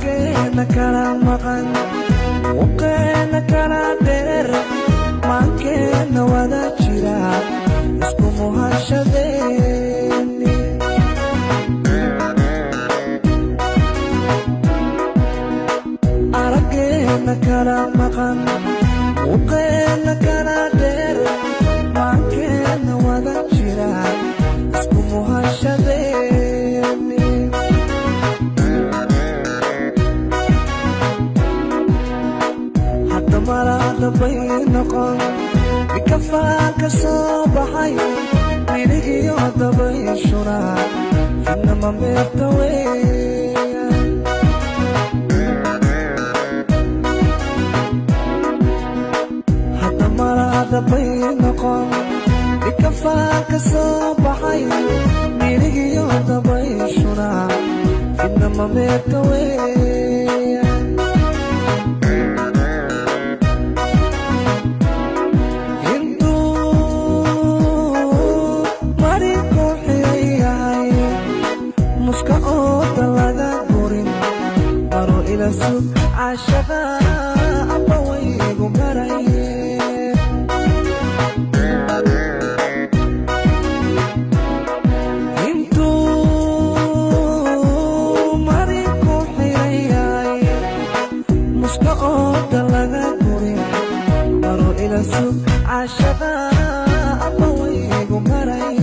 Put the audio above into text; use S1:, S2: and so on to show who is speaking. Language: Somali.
S1: Araggeena kala maqan, muuqeena kala dheer, maankeena wada jira, isku muhashadeeni. Araggeena kala maqan, muuqeena kala dheer, maankeena wada jira, isku muhashadeeni. Hadda malaada bay noqon mikafaanka soo baxay, miligiyo dabayshuna fidnama meerta weya. Hadda malaada bay noqon mikafaanka soo baxay, miligiyo dabayshuna fidnama meerta weya. Intuu marinku xiran yahay, muska ooda laga gurin, maro ila sug caashaqa amba waygu maraye. Intuu marinku xiran yahay, muska ooda laga gurin, maro ila sug caashaqa amba waygu maraye.